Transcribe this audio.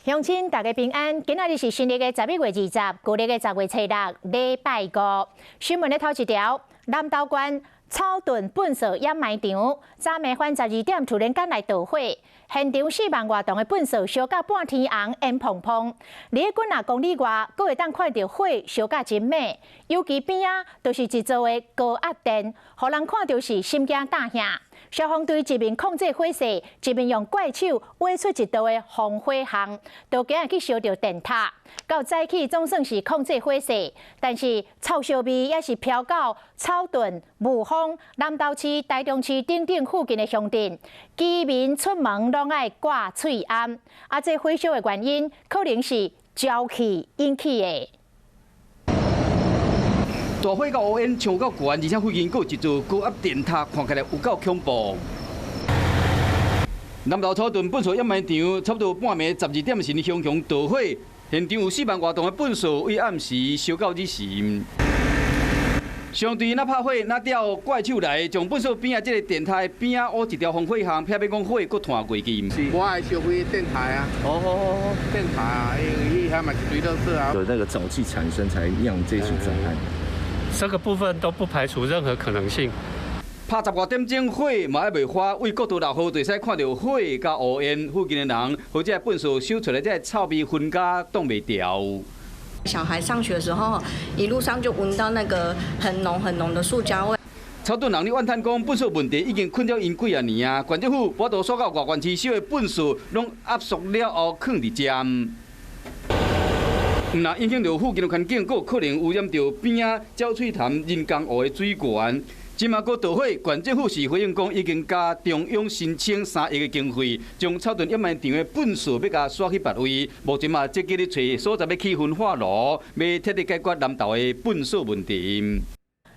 鄉親大家平安，今仔日是新曆的11月20，舊曆的10月初6，禮拜五。新聞的頭一條，南投縣草屯糞埽掩埋場，昨暝翻12點突然間來著火，現場4萬外噸的糞埽燒甲半天紅煙膨膨。離幾若公里外，閣會當看著火燒甲真猛，尤其邊仔就是一座的高壓電，予人看著是心驚膽嚇。消防隊一面控制火勢，一面用怪手挖出一道的防火巷，都驚去燒著電塔。到早起總算是控制火勢，但是臭燒味也是飄到草屯、霧峰、南投市、台中市等等附近的鄉鎮，居民出門攏愛掛喙罨。啊，這火燒的原因可能是焦氣引起的。大火佮烏煙衝夠懸，而且附近閣有一座高壓電塔，看起來有夠恐怖。南投草屯糞埽掩埋場，差不多半暝12點時，熊熊著火，現場有4萬外噸的糞埽，為暗時燒到這時。消防隊若拍火，若調怪手來，將糞埽邊仔這個電塔邊仔挖一條防火巷，避免講火閣傳過去。我愛燒毀電台啊！哦哦哦，電塔啊，因為彼遐嘛一堆垃圾啊。有那個沼氣產生，才釀這起災害。這個部分都不排除任何可能性。拍十外點鐘火嘛猶未發，為國道六號就會使看著火佮烏煙，附近的人或者糞埽燒出來這個臭味薰甲擋袂牢。小孩上學的時候，一路上就聞到那個很濃很濃的塑膠味。草屯人咧怨嘆講，糞埽問題已經困擾𪜶幾仔年啊！縣政府無法度煞到外縣市燒的糞埽，攏壓縮了後囥佇遮。毋但影響著附近的環境，閣有可能污染著邊仔鳥喙潭人工湖的水源。這馬閣著火，縣政府是回應講，已經佮中央申請3億的經費，將草屯掩埋場的糞埽欲共徙去別位。目前嘛積極咧揣所在欲起焚化爐，欲徹底解決南投的糞埽問題。